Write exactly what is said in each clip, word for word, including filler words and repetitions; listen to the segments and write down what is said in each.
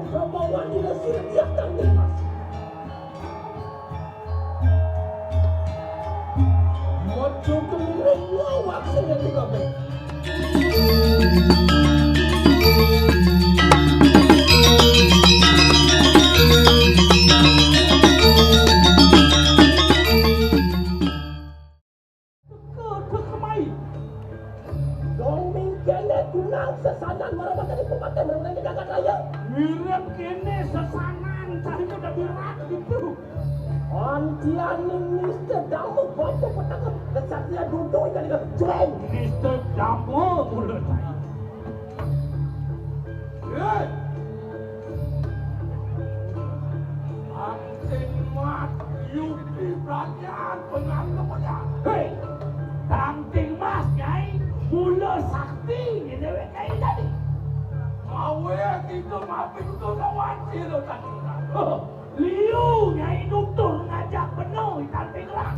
Rombongan dina sirep yak kang Dimas. Mojo keliling wawak sing ngendi kabeh. Teka, teka mai. Dong mingkene tunang sesanan marang mateni pepateh marang mateni jagat raya. Mirip kene sesanan, cari udah berat gitu. Antianing Mister Damu, bapa petaka kesatria dudu ikan ikan jreng. Mister Damu, mulut saya. Hei! Kanting Mas, Yukti Brajan, penganggap aja. Hei! Kanting Mas, Nyai, mula sakti, ini dewek kayak tadi. Mawe kita maafin tuh lawan sih lo tadi. Liu Nyai nutur ngajak beno ikan pingrak.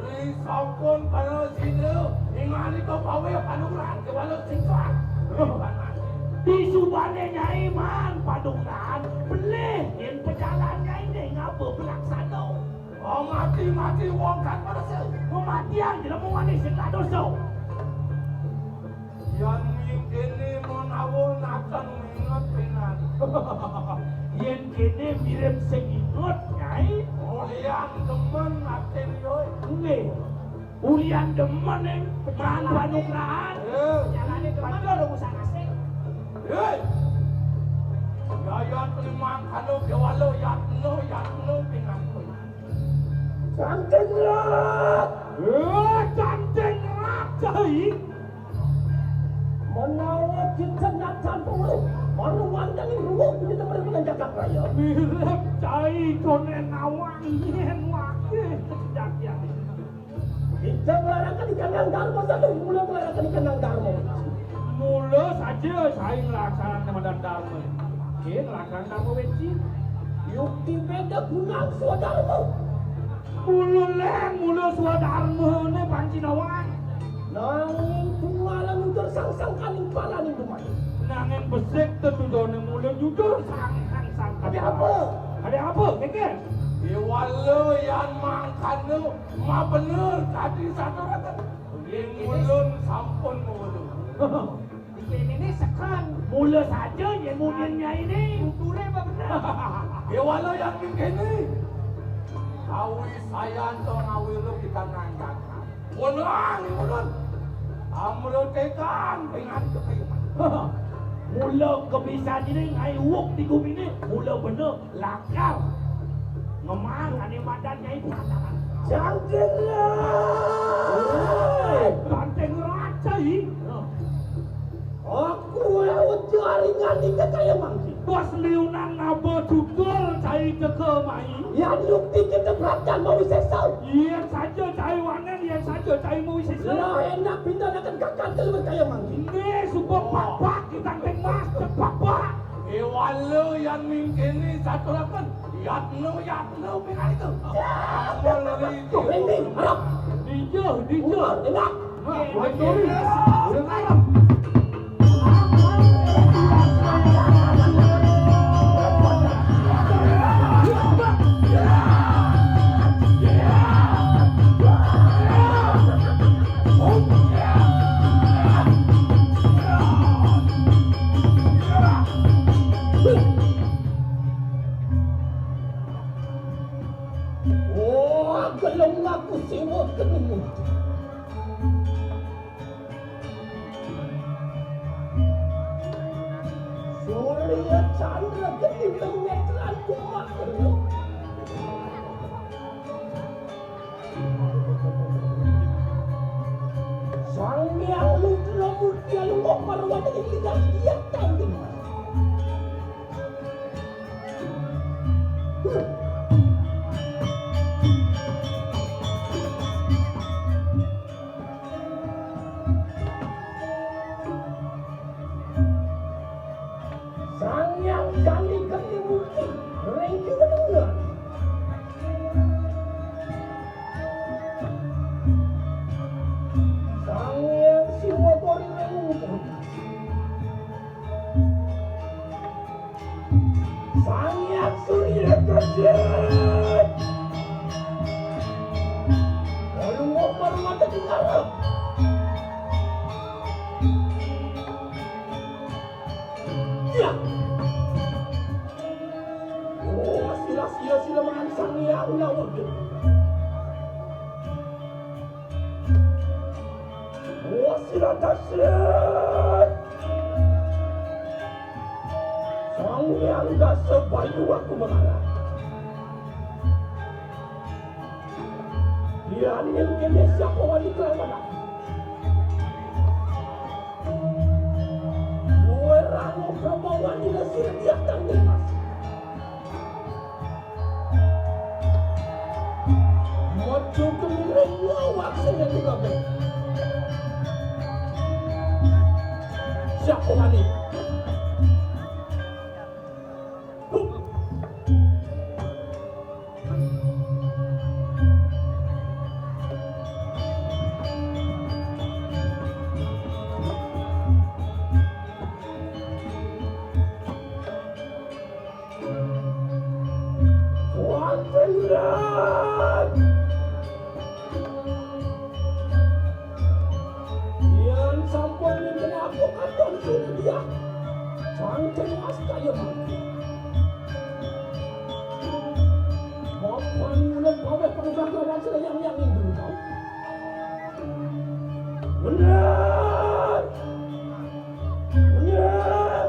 Ri sampun para sida ningali kepawe panugrahan kewala singkang. Di subane Nyai maan panugrahan, pelih yen pejalan Nyai ne ngaba pelaksana. Oh, mati-mati wong kan pada se. Kematian jelema manis sing tak dosa. Yan mingkene menawa naken minget pinan. Yen kene mirip sing inget, Nyai. Ulian demen ati liyo. Nggih. Ulian demen ning pejalan panugrahan. Eh. Jalane demen lho usah asing. Hei. Yayan terima kanu kewalo yatno yatno pinan kowe. Cangkeng rat. Eh, cangkeng rat, Cai. Menawa kita nak campur, baru wandang ruwet kita perlu menjaga raya. Mirip cai konen awang yen wake kejadian. Kita melarakan ikan yang darma satu, mula melarakan ikan yang darma. Mula saja saya ngelaksanakan madan darma. Oke, ngelaksanakan darma weci. Yukti beda gunang swadarma. Mula leng, mula swadarmane panci nawang. Nanging tunggalan ujar sangsang kaning paraning dumayu. Nanging besik tetudone mula nyudur sangsang. Ada apa? Ada apa, Kekes? Iwala yan mangkana mabener tadi saturaken. Ing ulun sampun ngulu. Dikene sekan. Mula saja yen mungkin nyai ni. Tuture apa bener? Iwala yan mingkene. Kawi sayanto ngawira kita nangkak. Wenang ing ulun. Amretekan dengan kepiman. Mula kebisan ini ngai wuk di gumine, mula bener lakar. Ngemang ane madan nyai pandangan. Jangkir. Hei, Banteng Raja, ih. Aku lewat jaringan di kekaya mangki. Bos liunan ngaba tutur cai keke mai. Yan yukti kita perhatian mau sesau. Yen saja cai wanen, yen saja cai mau sesau. Lah enak pindah akan kakak ke luar kaya mangki. Ini suka papak kita mas cepak pak. Ewalo yan mingkene saturaken. Yatno, yatno pinantu. Amal lali. Tuh, ini, harap. Dijo, dijo. Enak. Wah, gelem aku siwa kenemu. Surya Chandra geni penyetran kumak. Sang Hyang Rudra Murti Alungguh Parwata ing lidah dia tanding. Sang Hyang Kali Geni Murti ring kiwa tengah. Sang Hyang Siwa Pori ring ujung. Wasirat tasrit. Sang Hyang Dasa Bayu aku mengarah. Yan yen kene siapa wani kelawan aku. Kowe rano Brahmawani nasir diatang demas. Mojo kemiring lawak sing dadi kabeh. Siapa wani? Wonten rat. Yen sampun enten apa katon sudah dia. Sangken mas kaya mati. Bapak mulai bawah perintah kawan sedayang yang ingin tahu. Benar. Benar.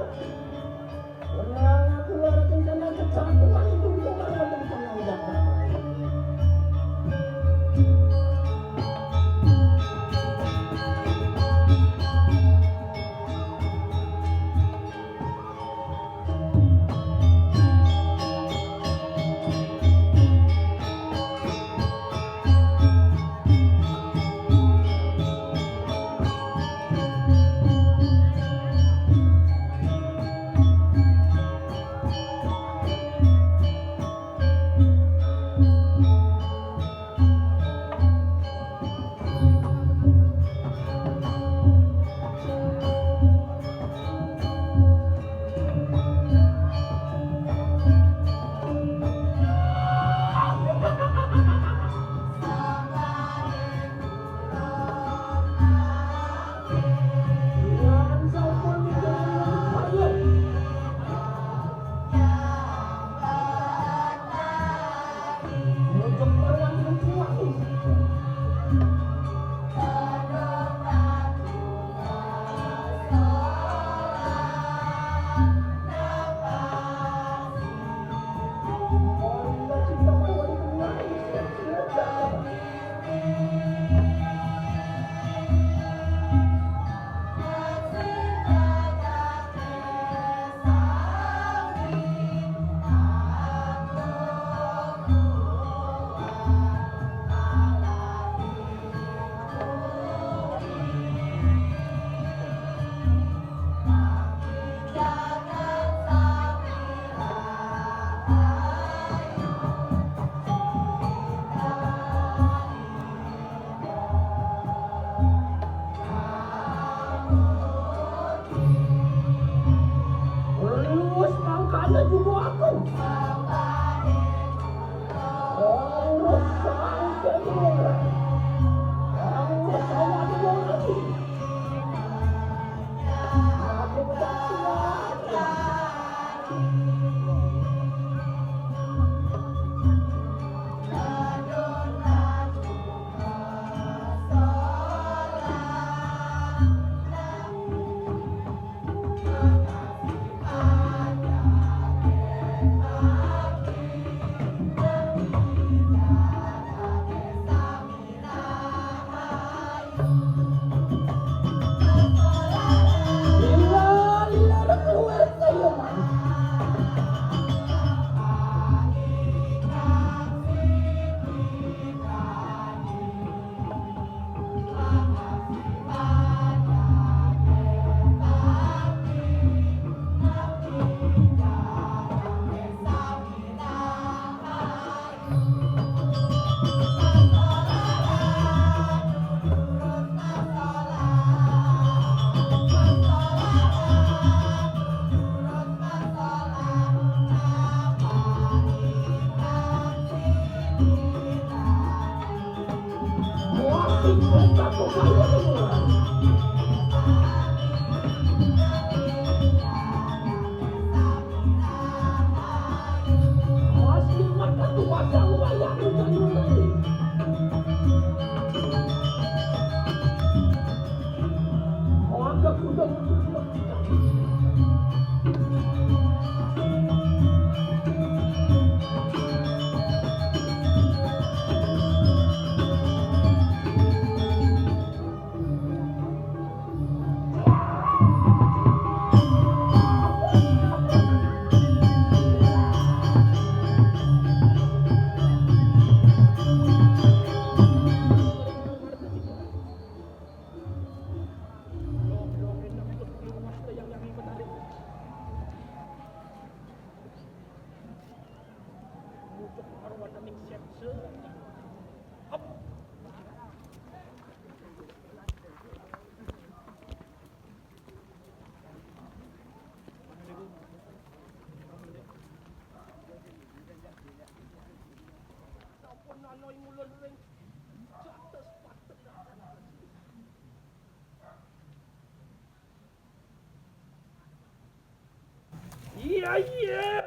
Iya, iya.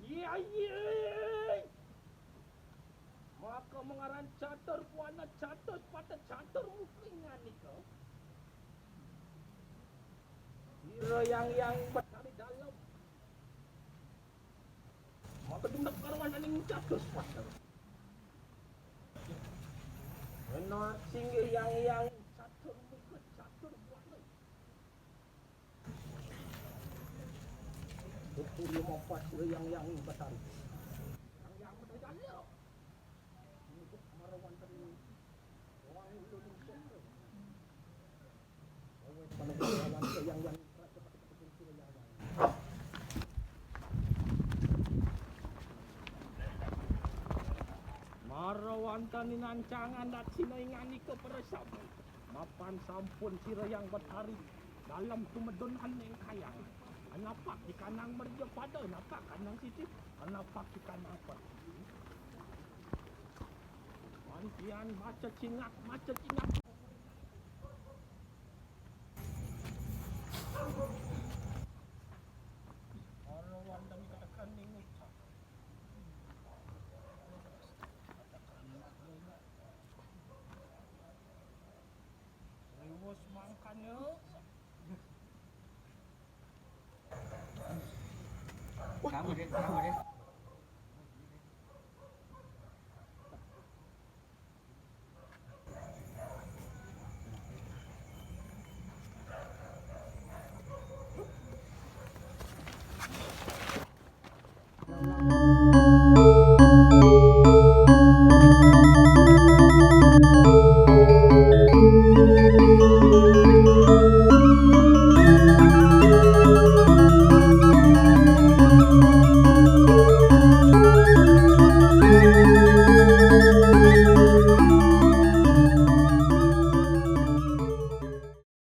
Iya, iya. Maka mengaran catur kuana catur pada catur mukingan nika. Sira yang yang betari dalam. Maka dunak karwananing catur pada. Kena singgih yang yang catur muka catur kuana. Betul lima pas yang yang betari. Yang yang betari dalam. Untuk marawan tadi. Wang ulun sopre. Awet pada marawan yang yang raja pada pada yang yang. Marawan tani nancangan dat sinaingan ika para sami. Mapan sampun sira yang betari dalam tumedun aning kayang. Anapak di kanang merja pada, anapak kanang siti, anapak di kanang apa. Mantian maca cingak, maca cingak. Ora wanda mi katakan ning ucap. Riwus mangkane. Kamu deh, kamu deh.